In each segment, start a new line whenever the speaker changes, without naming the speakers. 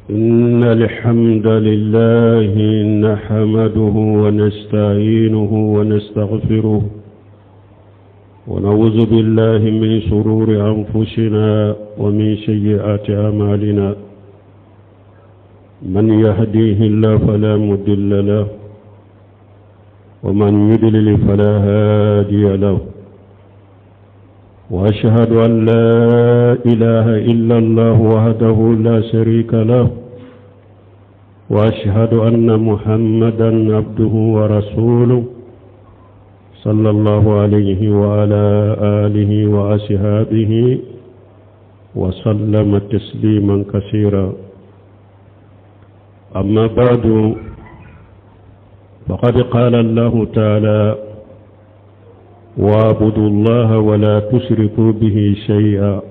إن الحمد لله نحمده ونستعينه ونستغفره ونعوذ بالله من شرور أنفسنا ومن سيئات أعمالنا من يهديه الله فلا مضل له ومن يضلل فلا هادي له وأشهد أن لا إله إلا الله وحده لا شريك له وأشهد أن محمدا عبده ورسوله صلى الله عليه وعلى آله وأصحابه وسلم تسليما كثيرا أما بعد فقد قال الله تعالى واعبدوا الله ولا تشركوا به شيئا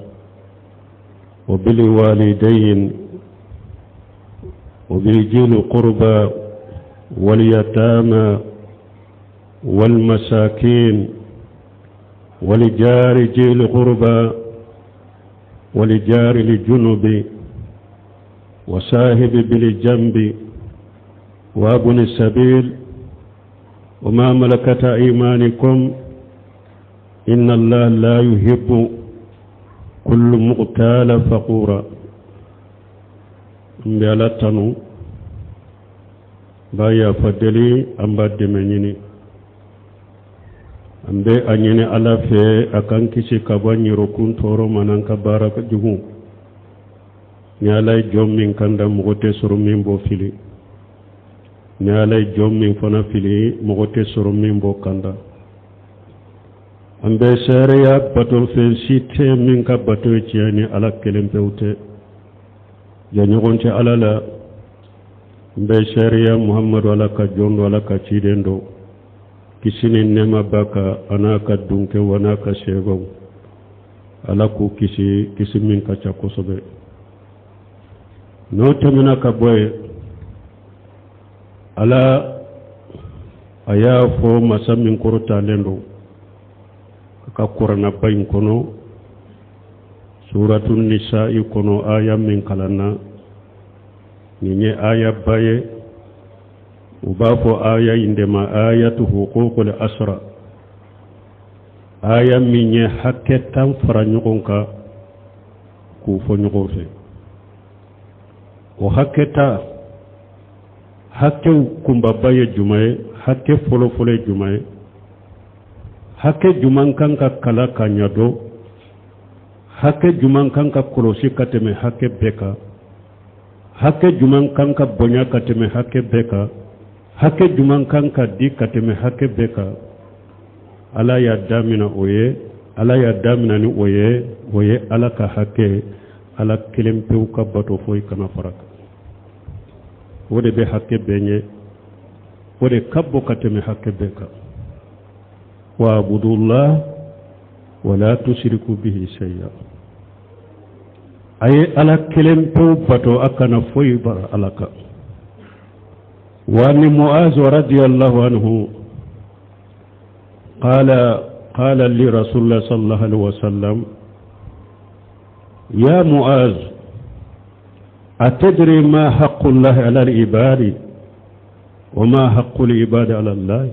وبالوالدين وبالجيل القربى واليتامى والمساكين ولجار جيل القربى ولجار الجنب وصاحب بالجنب وابن السبيل وما ملكت أيمانكم إن الله لا يحب كل مغتال فقورا n bɛ ala tanu b'a yafa deli an b'a dɛmɛ ɲini an bɛ a ɲini ala fɛ a k'an kisi ka bɔ an yɛrɛkun tɔɔrɔ ma n'an ka baara jugu ni ala ye jɔn min kanda mɔgɔ tɛ sɔrɔ min b'o fili ni ala ye jɔn min fana fili mɔgɔ tɛ sɔrɔ min b'o kanda an bɛ seereya batofɛn si tɛ min ka bato ye tiɲɛ ni ala kelen pewu tɛ jɛɲɔgɔn tɛ ala la n bɛ seereya muhamadu ala ka jɔn don ala ka ciden don kisi ni nɛɛma b'a kan a n'a ka dunkew a n'a ka seebaw ala k'u kisi kisi min ka ca kosɛbɛ n'o tɛmɛna ka bɔ yen ala a y'a fɔ masa min kɔrɔtalen don a ka kuranaba in kɔnɔ suratu nisa'i kɔnɔ aya min kalanna nin ye ayaba ye u b'a fɔ aya in de ma ayatu huququl asra aya min ye hakɛ tan fara ɲɔgɔn kan k'u fɔ ɲɔgɔn fɛ o hakɛ tan hakɛw kunbaba ye jumɛn ye hakɛ fɔlɔfɔlɔ ye jumɛn ye hakɛ jumɛn kan ka kalan ka ɲɛdɔn hakɛ jumɛn kan ka kɔlɔsi ka tɛmɛ hakɛ bɛɛ kan hakɛ jumɛn kan ka bonya ka tɛmɛ hakɛ bɛɛ kan hakɛ jumɛn kan ka di ka tɛmɛ hakɛ bɛɛ kan ala y'a damina o ye ala y'a damina ni o ye o ye ala ka hakɛ ala kelen pewu ka bato foyi kana fara kan o de bɛ hakɛ bɛɛ ɲɛ o de ka bon ka tɛmɛ hakɛ bɛɛ kan wa'budullah wala tushriku bihi shay'a a ye ala kelen pewu bato a kana foyi fara ala kan wa ni mu'az radiyallahu anhu قال قال لي رسول الله صلى الله عليه وسلم يا معاذ أتدري ما حق الله على العباد وما حق العباد على الله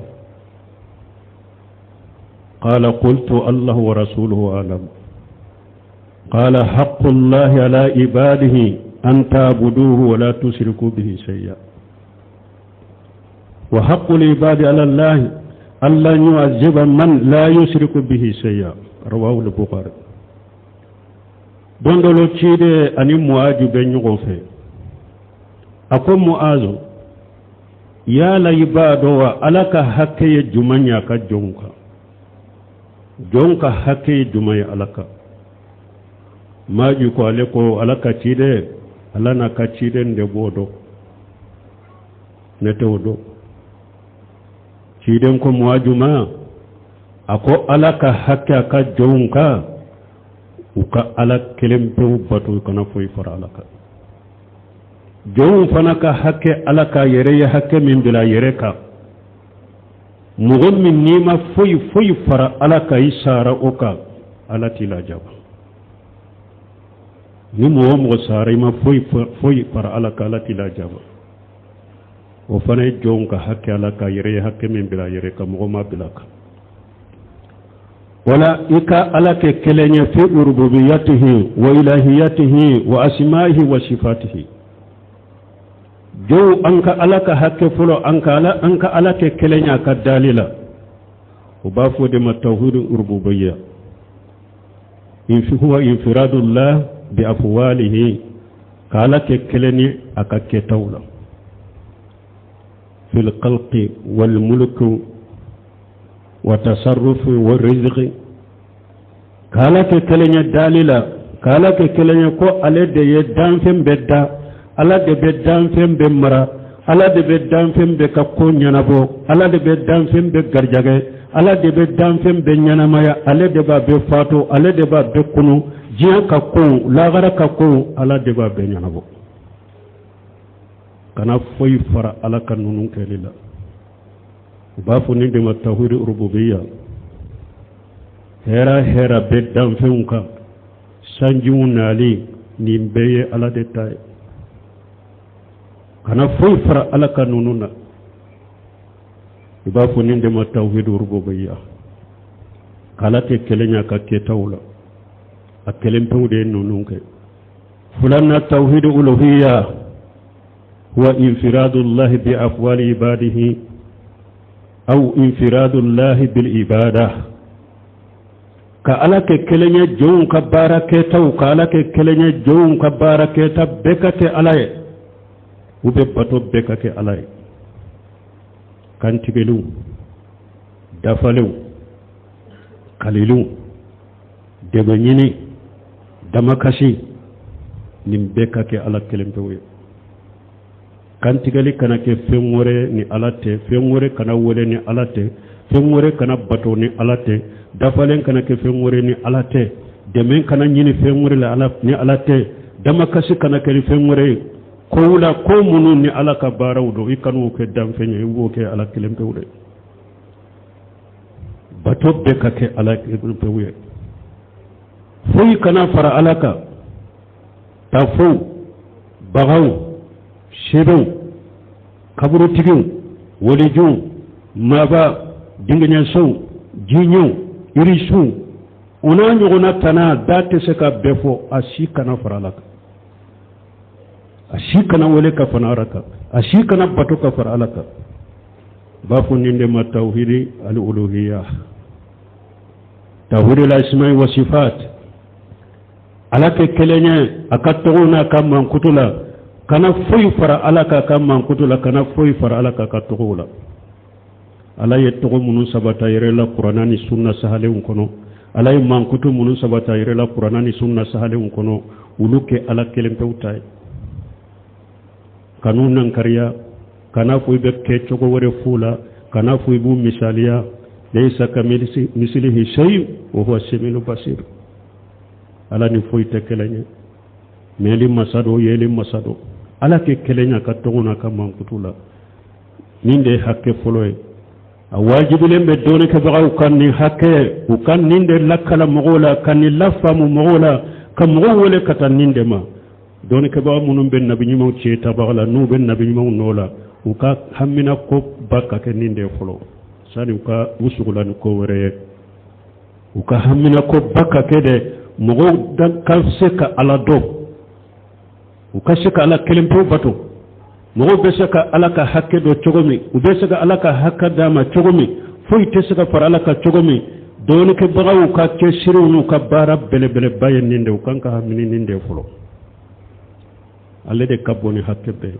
قال قلت الله ورسوله أعلم قال حق الله على عباده أن تعبدوه ولا تشركوا به شيئا وحق العباد على الله ألا يعذب من لا يشرك به شيئا رواه البخاري don dɔ la ciden ani muazu bɛ ɲɔgɔn fɛ a ko muazu yala i b'a dɔn wa ala ka hakɛ ye jumɛn ye a ka jɔnw kan jɔn ka hakɛ ye jumɛn ye ala kan muazu ko ale ko ala ka ciden ala n'a ka ciden de b'o dɔn ne t'o dɔn ciden ko muazu ma a ko ala ka hakɛ a ka jɔnw kan u ka ala kelen pewu bato u kana foyi fara ala kan jɔnw fana ka hakɛ ala kan yɛrɛ ye hakɛ min bila a yɛrɛ kan mɔgɔ min n'i ma foyi foyi fara ala kan i sara o kan ala t'i lajaba Ni mɔgɔ o mɔgɔ sara i ma foyi foyi fara Ala kan, Ala t'i lajaba. O fana ye jɔnw ka hakɛ Ala kan, yɛrɛ ye hakɛ min bila a yɛrɛ kan, mɔgɔ m'a bila a kan. Wala i ka Ala kɛ kelen ye fi rububiyatihi wa ilahiyatihi wa asma'ihi wa sifatihi. Jɔnw, an ka Ala ka hakɛ fɔlɔ, an ka Ala kɛ kelen ye a ka dali la. O b'a fɔ de ma tawhidu rububiyya, huwa infiradullah bi afwalihi, ka Ala kɛ kelen ye a ka kɛtaw la, fil khalqi wal mulki wa tasarrufi wa rizqi, ka Ala kɛ kelen ye dali la, ka Ala kɛ kelen ye ko ale de ye danfɛn bɛɛ da, Ala de bɛ danfɛn bɛɛ mara, Ala de bɛ danfɛn bɛɛ ka ko ɲɛnabɔ, Ala de bɛ danfɛn bɛɛ garijɛgɛ, Ala de bɛ danfɛn bɛɛ ɲɛnamaya, ale de b'a bɛɛ faatu, ale de b'a bɛɛ kunu, diɲɛ ka kow, lagara ka kow, Ala de b'a bɛɛ ɲɛnabɔ. Kana foyi fara Ala ka ninnu kɛli la. U b'a fɔ nin de ma tawhidi rububiyya. Hɛrɛ hɛrɛ bɛ danfɛnw kan, sanjiw nali, nin bɛɛ ye Ala de ta ye. Kana foyi fara Ala ka ninnu na. I b'a fɔ nin de ma tawhidi rububiyya, k'Ala kɛ kelen ye a ka kɛtaw la, a kelen pewu de ye ninnu kɛ. Filanan, tawhidi uluhiyya, huwa infiradullahi bi afwali ibadihi aw infiradullahi bil ibada, ka Ala kɛ kelen ye jɔnw ka baara kɛtaw, ka Ala kɛ kelen ye jɔnw ka baara kɛta bɛɛ ka kɛ Ala ye, u bɛ bato bɛɛ ka kɛ Ala ye, kantigɛliw, dafalenw, kaliliw, dɛmɛ ɲini, damakasi, nin bɛɛ ka kɛ Ala kelen pewu ye. Kantigɛli kana kɛ fɛn wɛrɛ ni Ala tɛ, fɛn wɛrɛ kana wele ni Ala tɛ, fɛn wɛrɛ kana bato ni Ala tɛ, dafalen kana kɛ fɛn wɛrɛ ni Ala tɛ, dɛmɛ kana ɲini fɛn wɛrɛ la ala ni Ala tɛ, damakasi kana kɛ ni fɛn wɛrɛ ye kow la. Ko minnu ni Ala ka baaraw don, i kan'o kɛ danfɛn ye, i b'o kɛ Ala kelen pewu de. Bato bɛɛ ka kɛ Ala kelen pewu ye, foyi kana fara Ala kan, tafow, baganw, sɛbɛnw, kaburutigiw, walijuw, maaba, dingiɲɛsow, jiɲɛw, yirisuw, o n'a ɲɔgɔnna tana da tɛ se ka bɛɛ fɔ. A si kana fara Ala kan, a si kana wele ka fara Ala kan, a si kana bato ka fara Ala kan. B'a fɔ nin de ma tawhidi al-uluhiyya. Tawhidi al-asma'i wa sifat, Ala kɛ kelen ye a ka tɔgɔw n'a ka mankutu la. Kana foyi fara Ala k'a ka mankutu la, kana foyi fara Ala k'a ka tɔgɔw la. Ala ye tɔgɔ minnu sabata yɛrɛ la Kuranna ni sunna sahalenw kɔnɔ, Ala ye mankutu minnu sabata yɛrɛ la Kuranna ni sunna sahalenw kɔnɔ, olu kɛ Ala kelen pewu ta ye. Kan'u nankariya, kana fɔ i bɛ kɛ cogo wɛrɛ fu la, kana fɔ i b'u misaliya. Laysa kamisilihi shay wa huwa samiul basir. Ala ni foyi tɛ kelen ye. Mɛli masa do, yeli masa do. Ala kɛ kelen ye a ka tɔgɔ n'a ka mankutu la. Nin de ye hakɛ fɔlɔ ye. A wajibilen bɛ dɔnnikɛbagaw ka nin hakɛ, u ka nin de lakala mɔgɔw la, ka nin lafaamu mɔgɔw la, ka mɔgɔw wele ka taa nin de ma. Dɔnnikɛbaga minnu bɛ nabi ɲumanw cɛ tabaga la, n'u bɛ nabi ɲumanw nɔ la, u ka hamina ko ba ka kɛ nin de ye fɔlɔ, sani u ka u sugula ni ko wɛrɛ ye. U ka hamina ko ba ka kɛ dɛ, mɔgɔw ka se ka Ala dɔn, u ka se ka Ala kelen pewu bato. Mɔgɔw bɛ se ka Ala ka hakɛ dɔn cogo min, u bɛ se ka Ala ka hakɛ d'a ma cogo min, foyi tɛ se ka fara Ala kan cogo min, dɔnnikɛbagaw ka cɛsiriw n'u ka baara belebeleba ye nin de. U kan ka hamini nin de fɔlɔ. Ale de ka bon ni hakɛ bɛɛ.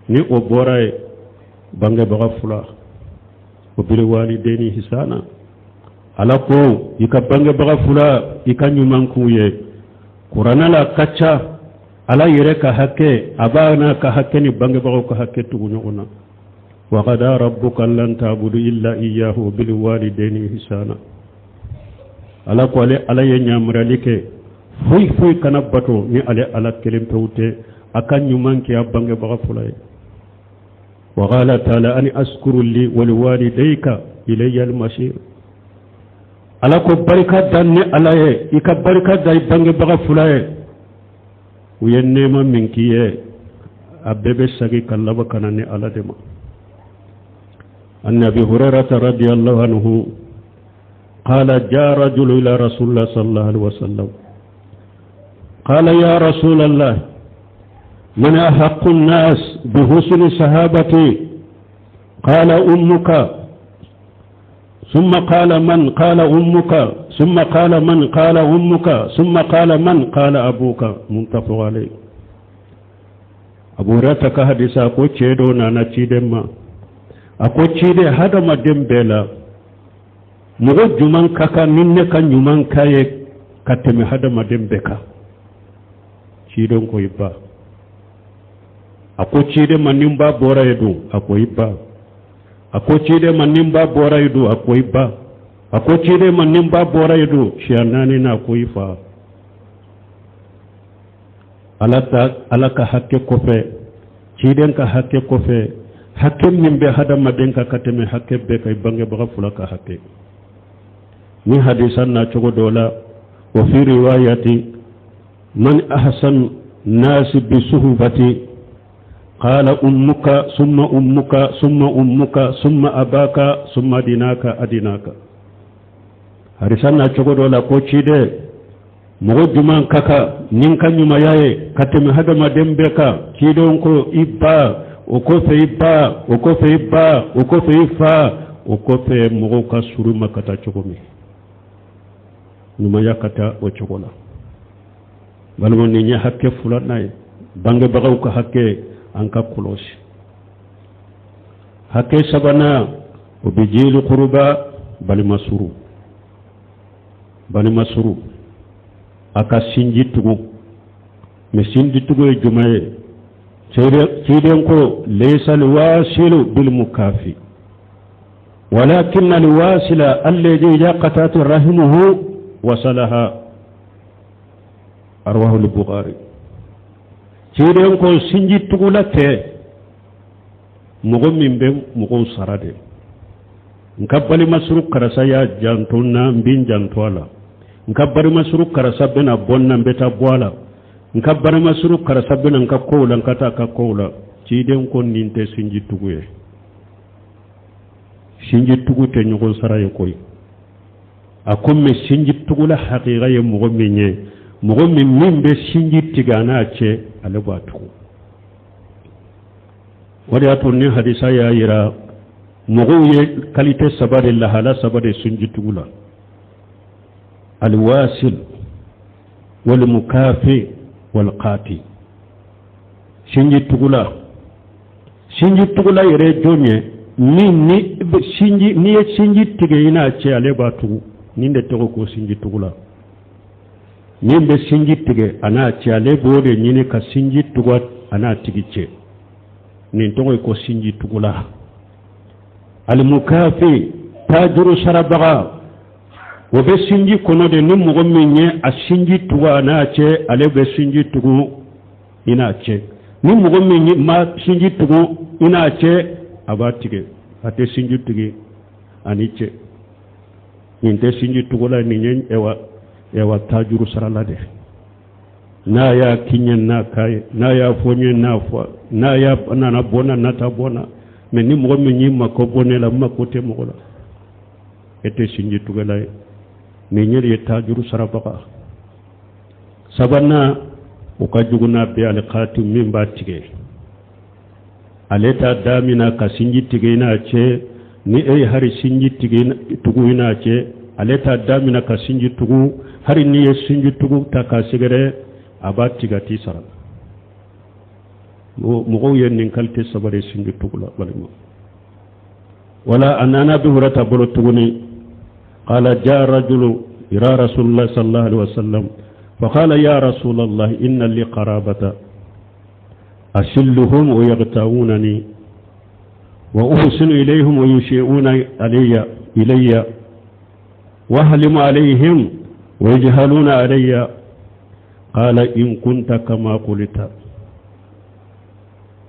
Ni o bɔra ye, bangebaga fila, wa bil walidayni ihsana. Ala ko i ka bangebaga fila, i ka ɲuman k'u ye. Kuranɛ la ka ca, Ala yɛrɛ ka hakɛ, a b'a n'a ka hakɛ ni bangebagaw ka hakɛ tugu ɲɔgɔn na. Wa qada rabbuka alla ta'budu illa iyyahu bil walidayni ihsana. Ala ko ale Ala ye ɲamurali kɛ, foyi foyi kana bato ni ale Ala kelen pewu tɛ, a ka ɲuman kɛ a bangebaga fila ye. Wa qala ta'ala an ashkuru li wa liwalidayka ilayya al-masir. Ala ko barika da ni Ala ye, i ka barika da i bangebaga fila ye. U ye nɛɛma min k'i ye, a bɛɛ bɛ sagi ka laban ka na ni Ala de ma. An Abi Hurairata radiyallahu anhu qala jaa rajulu ila rasulillah sallallahu alaihi wasallam qala ya rasulallah man ahaqqu an-nas bi husni sahabati qala ummuka ثم قال من قال أمك ثم قال من قال أمك ثم قال من قال أبوك متفق عليه. Abu Hurairata ka hadisa ko cɛ dɔ nana ciden ma, a ko ciden, hadamaden bɛɛ la, mɔgɔ juman ka kan ni ne ka ɲuman k'a ye ka tɛmɛ hadamaden bɛɛ kan? Ciden ko i ba. A ko ciden ma, ni n ba bɔra yen dun? A ko i ba. A ko ciden ma, ni n ba bɔra yen dun? A ko i ba. A ko ciden ma, ni n ba bɔra yen dun? Siɲɛ naani na, a ko i fa. Ala ta, Ala ka hakɛ kɔfɛ, ciden ka hakɛ kɔfɛ, hakɛ min bɛ hadamaden kan ka tɛmɛ hakɛ bɛɛ kan, i bangebaga fila ka hakɛ. Ni hadisa na cogo dɔ la, wa fi riwayati man ahsan nasi bi suhbati qala ummuka summa ummuka summa ummuka summa abaka summa adinaka adinaka. Hadisa na cogo dɔ la ko ciden, mɔgɔ juman ka kan ni n ka ɲumanya ye ka tɛmɛ hadamaden bɛɛ kan? Cidenw ko i ba, o kɔfɛ i ba, o kɔfɛ i ba, o kɔfɛ i fa, o kɔfɛ mɔgɔw ka surun ma ka taa cogo min, ɲumanya ka taa o cogo la. Balima, nin ye hakɛ filanan ye, bangebagaw ka hakɛ, an ka kɔlɔsi. Hakɛ sabanan, o bɛ jeli kuruba, balima suru. Balima suru, a ka sinji tugu. Mɛ sinji tugu ye jumɛn ye? Ciden ko laysa alwasilu bilmukafi walakin alwasila alladhi idha qata'at rahimuhu wasalaha, rawahu al-Bukhari. Ciden ko sinji tugula tɛ mɔgɔ min bɛ mɔgɔw sara de. N ka balimasuru karisa y'a janto n na, n bɛ n janto a la. N ka balimasuru karisa bɛna bɔ n na, n bɛ taa bɔ a la. N ka balimasuru karisa bɛna n ka kow la, n ka taa a ka kow la. Ciden ko nin tɛ sinji tugu ye. Sinji tugu tɛ ɲɔgɔn sara ye koyi. A ko mɛ sinji tugula hakika ye mɔgɔ min ye, mɔgɔ min bɛ sinji tigɛ a n'a cɛ, ale b'a tugu. O de y'a to ni hadisa y'a yira mɔgɔw ye qualité saba de, lahala saba de sinjitugu la: alwasil walmukafi walqati. Sinjitugula, sinjitugula yɛrɛ ye jɔn ye? Min ni sinji, n'i ye sinji tigɛ i n'a cɛ, ale b'a tugu. Nin de tɔgɔ ko sinjitugula. Min bɛ sinji tigɛ a n'a cɛ, ale b'o de ɲini ka sinji tugu a n'a tigi cɛ. Nin tɔgɔ ye ko sinji tugula. Alimukafi, tajuru sarabaga, o bɛ sinji kɔnɔ de. Ni mɔgɔ min ye a sinji tugu a n'a cɛ, ale bɛ sinji tugu i n'a cɛ. Ni mɔgɔ min ma sinji tugu i n'a cɛ, a b'a tigɛ, a tɛ sinji tigɛ a ni cɛ. Nin tɛ sinji tugula, nin ye ɛwa tajuru sarala de. N'a y'a kiɲɛ n'a k'a ye, n'a y'a fɔ n ye, n'a fɔ, n'a y'a nana bɔ n na, n'a ta bɔ n na. Mɛ ni mɔgɔ min y'i mako bɔ ne la, n mako tɛ mɔgɔ la, e tɛ sinji tugula ye. Nin ye de ye tajuru sarabaga. Sabanan, o ka jugu n'a bɛɛ, alikati, min b'a tigɛ. Ale t'a damina ka sinji tigɛ i n'a cɛ. Ni e ye hari sinji tigɛ tugu i n'a cɛ, ale t'a damina ka sinji tugu. Hari n'i ye sinji tugu ta k'a sɛgɛrɛ, a b'a tigɛ, a t'i sara. Mɔgɔw ye nin qualité saba de sinji tugu la, balima. Wala a nana Abi Hurata bolo tuguni, qala jaa rajulu ila rasulillah sallallahu alaihi wasallam فقال يا رسول الله إن لي قرابة أصلهم ويقطعونني وأحسن إليهم ويسيئون إلي وأحلم عليهم ويجهلون علي. قال إن كنت كما قلت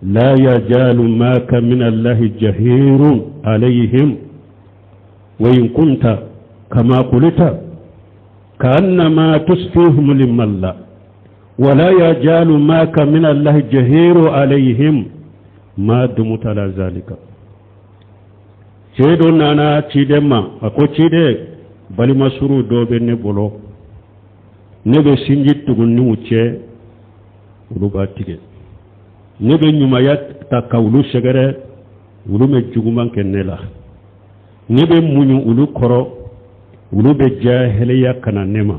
لا يزال معك من الله ظهير عليهم، وإن كنت كما قلت كأنما تسقيهم الماء. Wala yajalu maka min allahi jahiru alayhim ma dumuta ala zalika. Cɛ dɔ nana ciden ma, a ko ciden, balima suru dɔ bɛ ne bolo, ne bɛ sinji tugu n'u cɛ, olu b'a tigɛ. Ne bɛ ɲumanya ta ka olu sɛgɛrɛ, olu bɛ juguman kɛ ne la. Ne bɛ muɲu olu kɔrɔ, olu bɛ jahiliya ka na ne ma.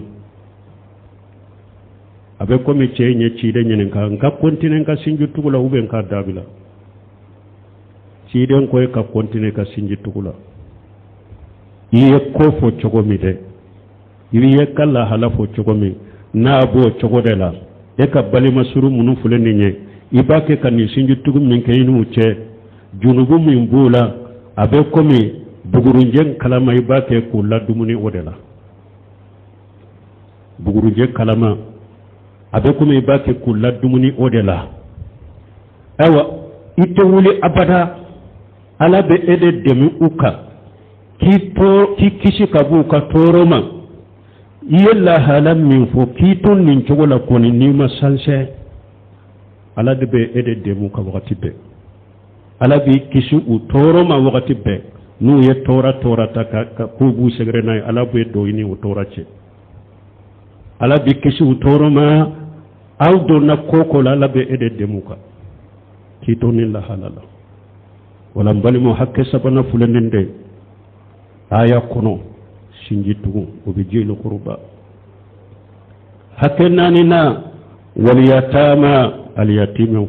A bɛ komi cɛ in ye ciden ɲininka, n ka kontine n ka sinji tugu la ou bien n k'a dabila? Ciden ko e ka kontine ka sinji tugu la. I ye ko fɔ cogo min dɛ, i ye ka lahala fɔ cogo min, n'a b'o cogo de la, e ka balima suru minnu filɛ nin ye, i b'a kɛ ka nin sinji tugu min kɛ i n'u cɛ, junubu min b'u la, a bɛ komi bugurunjɛ kalama, i b'a kɛ k'u ladumuni o de la. Bugurunjɛ kalama, a bɛ komi i b'a kɛ k'u ladumuni o de la. Ayiwa, i tɛ wuli abada, Ala bɛ e de dɛmɛ u kan k'i kisi ka b'u ka tɔɔrɔ ma. I ye lahala min fɔ k'i to nin cogo la kɔni, n'i ma sansɛ, Ala de bɛ e de dɛmɛ u kan wagati bɛɛ. Ala b'i kisi u tɔɔrɔ ma wagati bɛɛ. N'u ye tɔɔrɔ tɔɔrɔ ta ka k'u b'u sɛgɛrɛ n'a ye, Ala bɛ don i ni o tɔɔrɔ cɛ. Ala b'i kisi u tɔɔrɔ ma. Aw donna ko ko la, Ala bɛ e de dɛmɛ u kan k'i to nin lahala la. Wala n balimaw, hakɛ sabanan filɛ nin de aya kɔnɔ, sinji tugu o bɛ jeli kuruba. Hakɛ naaninan, waliyatama, aliyatimaw,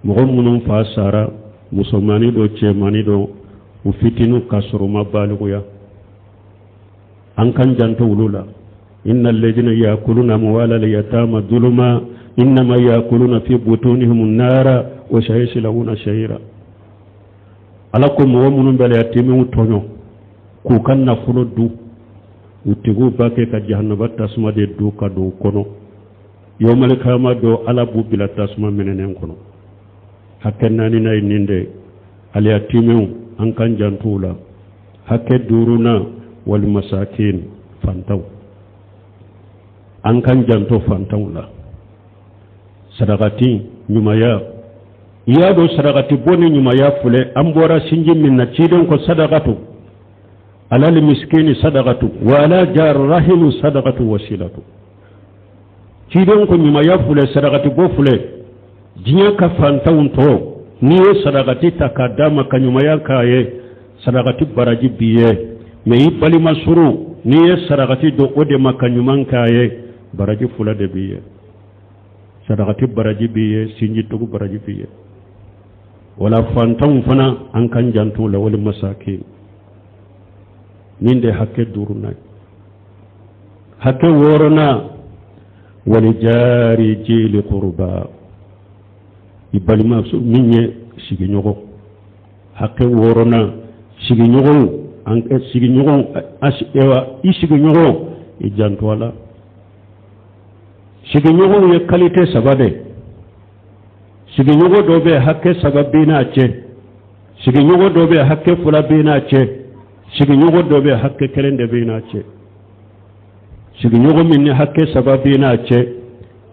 mɔgɔ minnu fa sara, musomannin dɔ, cɛmannin dɔ, u fitinin ka sɔrɔ u ma balikuya, an k'an janto olu la. Inna alladhina yakuluna amwala al-yatama zulma innama yakuluna fi butunihim nara wa sayaslawna sa'ira. Ala ko mɔgɔ minnu bɛ yatimɛw tɔɲɔ k'u ka nafolo dun, u tigiw b'a kɛ ka jahanaba tasuma de dun ka don u kɔnɔ. Yawmal kiyama don, Ala b'u bila tasuma mɛnɛnen kɔnɔ. Hakɛ naaninan ye nin de, aliyatimɛw, an k'an janto u la. Hakɛ duurunan, walimasakin, fantanw, an k'an janto fantanw la. Sadakati ɲumanya, i y'a dɔn sadakati bɔ ni ɲumanya filɛ, an bɔra sinji min na, ciden ko sadakatu alal miskini sadakatu wa ala jar rahimu sadakatu wasilatu. Ciden ko ɲumanya filɛ, sadakati bɔ filɛ, diɲɛ ka fantanw tɔ, n'i ye sadakati ta k'a d'a ma ka ɲumanya k'a ye, sadakati baraji b'i ye. Mais i balima suru, n'i ye sadakati don o de ma ka ɲuman k'a ye, baraji fila de b'i ye. Sadakati baraji b'i ye, sinji tugu baraji b'i ye. Wala fantanw fana, an k'an janto la, wali masakin. Nin de hakɛ duurunan ye. Hakɛ wɔɔrɔnan, wali jari jili kuruba, i balima min ye sigiɲɔgɔn. Hakɛ wɔɔrɔnan, sigiɲɔgɔnw, an sigiɲɔgɔn, i sigiɲɔgɔn, i janto a la. Sigiɲɔgɔnw ye qualité saba de. Sigiɲɔgɔn dɔ bɛ hakɛ saba b'i n'a cɛ, sigiɲɔgɔn dɔ bɛ hakɛ fila b'i n'a cɛ, sigiɲɔgɔn dɔ bɛ hakɛ kelen de b'i n'a cɛ. Sigiɲɔgɔn min ni hakɛ saba b'i n'a cɛ,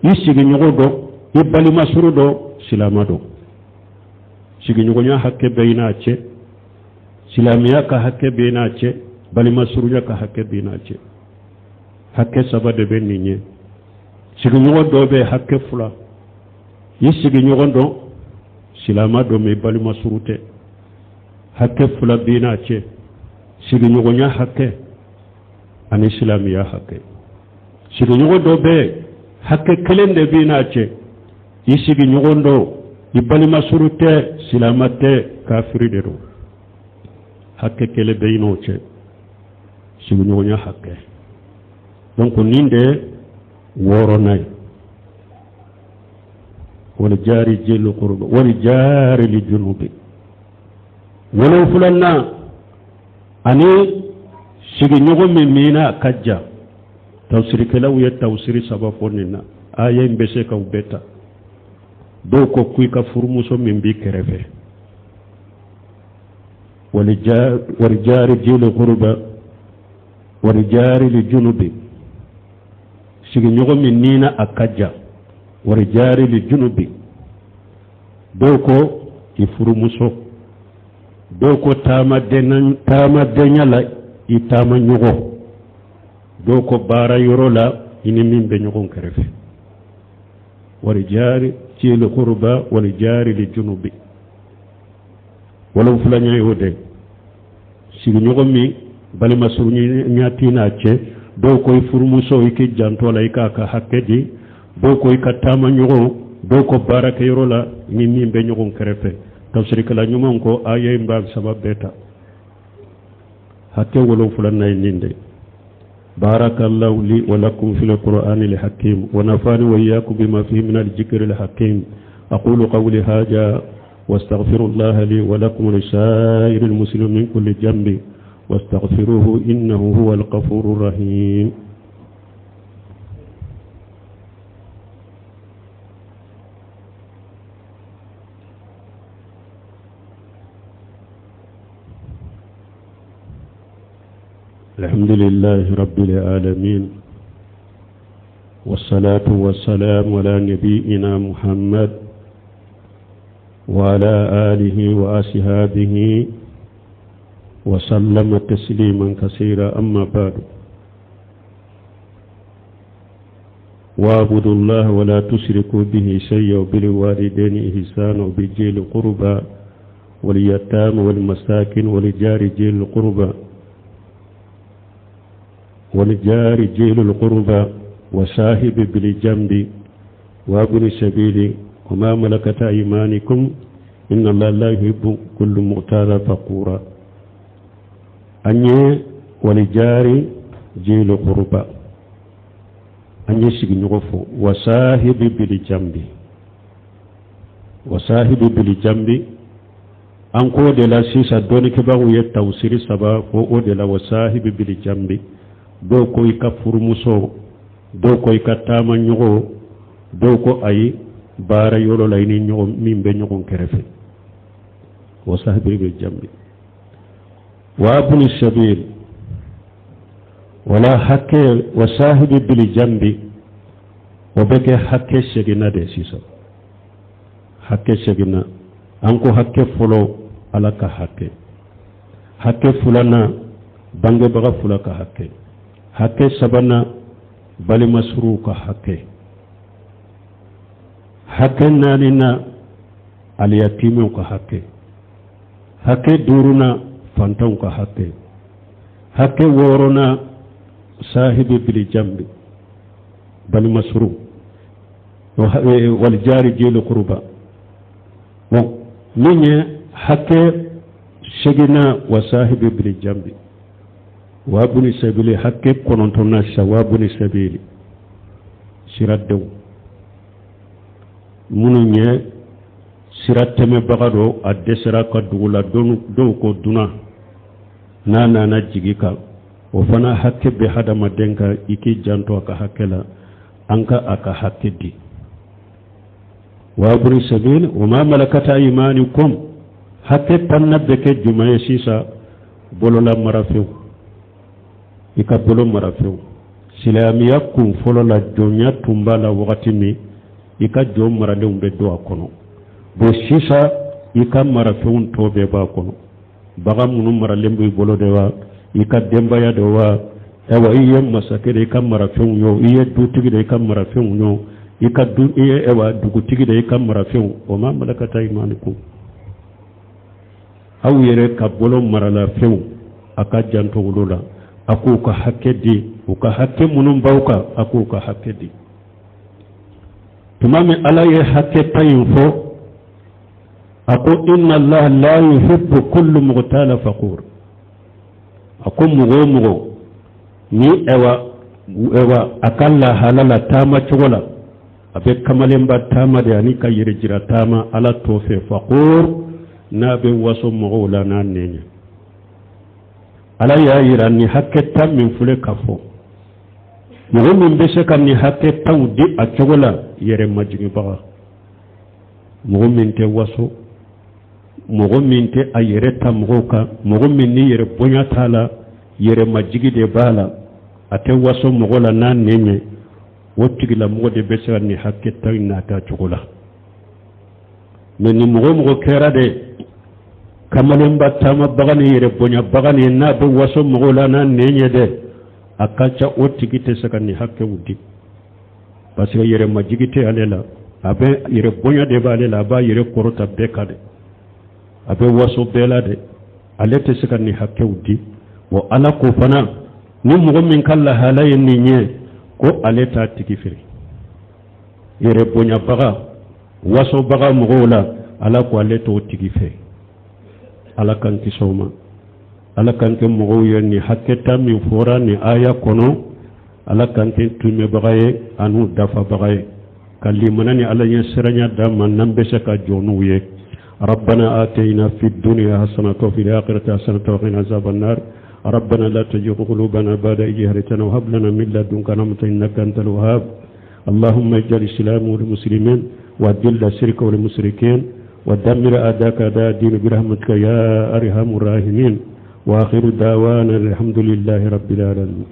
i sigiɲɔgɔn dɔ, i balima suru dɔ, silama dɔ. Sigiɲɔgɔnya hakɛ bɛ i n'a cɛ, silamɛya ka hakɛ bɛ i n'a cɛ, balima surunya ka hakɛ bɛ i n'a cɛ. Hakɛ saba de bɛ nin ye. Sigiɲɔgɔn dɔ bɛ hakɛ fila, i sigiɲɔgɔn dɔ, silama dɔ, mais i balima suru tɛ, hakɛ fila b'i n'a cɛ, sigiɲɔgɔnya hakɛ ani silamɛya hakɛ. Sigiɲɔgɔn dɔ bɛ hakɛ kelen de b'i n'a cɛ, i sigiɲɔgɔn dɔ, i balima suru tɛ, silama tɛ, kafiri de don, hakɛ kelen bɛ i n'o cɛ, sigiɲɔgɔnya hakɛ. Donc nin de wɔɔrɔnan ye, wali jari jeli kuruba wali jari li junubi. Wolonfilanan, ani sigiɲɔgɔn min min n'a ka jan. Tafsirikɛlaw ye tafsiri saba fɔ nin na, aya in bɛ se ka u bɛɛ ta. Dɔw ko ko i ka furumuso min b'i kɛrɛfɛ, wali jari jeli kuruba wali jari li junubi. Sigiɲɔgɔn min n'i n'a ka jan, wal jari li junubi, dɔw ko i furumuso, dɔw ko taamadenya la i taama ɲɔgɔn, dɔw ko baara yɔrɔ la i ni min bɛ ɲɔgɔn kɛrɛfɛ. Wal jari zil kurba wal jari li junubi, wolonfilanya y'o de sigiɲɔgɔn min balima surunya t'i n'a cɛ. Dɔw ko i furumuso i k'i janto a la, i k'a ka hakɛ di. Dɔw ko i ka taama ɲɔgɔn, dɔw ko baarakɛyɔrɔ la ni min bɛ ɲɔgɔn kɛrɛfɛ. Tafsirikɛla ɲumanw ko aya in b'a saba bɛɛ ta. Hakɛ wolonfilanan ye nin de. بارك الله لي ولكم في القرآن الحكيم ونفعني وإياكم بما فيه من الذكر الحكيم. أقول قولي هذا واستغفر الله لي ولكم ولسائر المسلمين من كل ذنب واستغفروه إنه هو الغفور الرحيم. الحمد لله رب العالمين، والصلاة والسلام على نبينا محمد وعلى آله وأصحابه وسلم تسليما كثيرا. أما بعد، واعبدوا الله ولا تشركوا به شيئا وبالوالدين إحسانا وبذي القربى واليتامى والمساكين والجار ذي القربى والجار ذي القربى وصاحب بالجنب وابن السبيل وما ملكت أيمانكم إن الله لا يحب كل مختال فخورا. An ye والجار ذي القربى, an ye sigiɲɔgɔn fɔ, وصاحب بالجنب. وصاحب بالجنب, an k'o de la sisan dɔnnikɛbagaw ye tafsiri saba fɔ o de la. وصاحب بالجنب, dɔw ko i ka furumuso, dɔw ko i ka taama ɲɔgɔn, dɔw ko ayi, baara yɔrɔ la i ni ɲɔgɔn min bɛ ɲɔgɔn kɛrɛfɛ. وصاحب بالجنب وابن السبيل wala hakɛ. وصاحب بالجنب, o bɛ kɛ hakɛ seginna de sisan. Hakɛ seginna, an ko hakɛ fɔlɔ Ala ka hakɛ, hakɛ filanan bangebaga fila ka hakɛ, hakɛ sabanan balimasuruw ka hakɛ, hakɛ naaninan aliyatimew ka hakɛ, hakɛ duurunan fantanw ka hakɛ, hakɛ wɔɔrɔnan صاحب بالجنب balimasuru والجار ذي القربى. Bon, min ye hakɛ seginna وصاحب بالجنب وابن السبيل, hakɛ kɔnɔntɔnna sisan وابن السبيل, siradenw minnu ye sira tɛmɛbaga dɔ, a dɛsɛra ka dugu la, dɔw ko dunan n'a nana jigi kan, o fana hakɛ bɛ hadamaden kan, i k'i janto a ka hakɛ la, an ka a ka hakɛ di. وابن السبيل وما ملكت أيمانكم. Hakɛ tanna bɛ kɛ jumɛn ye sisan? Bolola marafɛnw, i ka bolo marafɛnw. Silamɛya kun fɔlɔ la, jɔnya tun b'a la. Wagati min i ka jɔn maralenw bɛ don a kɔnɔ. Bon, sisan i ka marafɛnw tɔ bɛɛ b'a kɔnɔ. Bagan minnu maralen b'i bolo de wa, i ka denbaya de wa, ayiwa, i ye masakɛ de i ka marafɛnw ye o, i ye dutigi de i ka marafɛnw ye o, i ka du, i ye ayiwa dugutigi de i ka marafɛnw. وما ملكت أيمانكم, aw yɛrɛ ka bolo maralafɛnw, a ka janto olu la, a k'u ka hakɛ di, u ka hakɛ minnu b'aw kan, a k'u ka hakɛ di. Tuma min Ala ye hakɛ ta in fɔ, a ko إن الله لا يحب كل مختال فخور. A ko mɔgɔ o mɔgɔ ni ayiwa a ka lahala la, taama cogo la, a bɛ kamalenba taama de ani ka yɛrɛ jira taama, Ala t'o fɛ. فخور, n'a bɛ waso mɔgɔw la n'a nɛn ye. Ala y'a yira ni hakɛ ta min filɛ ka fɔ, mɔgɔ min bɛ se ka nin hakɛ taw di a cogo la, yɛrɛ majigibaga, mɔgɔ min tɛ waso, mɔgɔ min tɛ a yɛrɛ ta mɔgɔw kan, mɔgɔ min ni yɛrɛ bonya t'a la, yɛrɛ majigi de b'a la, a tɛ waso mɔgɔ la n'a nɛn ye. O tigilamɔgɔ de bɛ se ka nin hakɛ tan in nata cogo la. Mɛ ni mɔgɔ o mɔgɔ kɛra de kamalenba taamabaga ni yɛrɛ bonyabaga ni n'a bɛ waso mɔgɔw la n'a nɛn ye dɛ, a ka ca o tigi tɛ se ka nin hakɛw di, parce que yɛrɛ majigi tɛ ale la. A bɛ yɛrɛ bonya de b'ale la, a b'a yɛrɛ kɔrɔta bɛɛ kan dɛ, a bɛ waso bɛɛ la dɛ, ale tɛ se ka nin hakɛw di. Wa Ala ko fana, ni mɔgɔ min ka lahala ye nin ye, ko ale t'a tigi fɛ. Yɛrɛ bonyabaga, wasobaga mɔgɔw la, Ala ko ale t'o tigi fɛ. Ala k'an kisi o ma. Ala k'an kɛ mɔgɔw ye nin hakɛ tan min fɔra nin aya kɔnɔ, Ala k'an kɛ tumɛbaga ye an'u dafabaga ye, ka limana ni Ala ɲɛ siranya d'an ma n'an bɛ se ka jɔ n'u ye. ربنا آتينا في الدنيا حسنة وفي الآخرة حسنة وقنا عذاب النار. ربنا لا تزغ قلوبنا بعد إذ هديتنا وهب لنا من لدنك رحمة إنك أنت الوهاب. اللهم اجعل الإسلام والمسلمين، وأذل الشرك والمشركين، ودمر أعداءك أعداء الدين برحمتك يا أرحم الراحمين. وآخر دعوانا الحمد لله رب العالمين.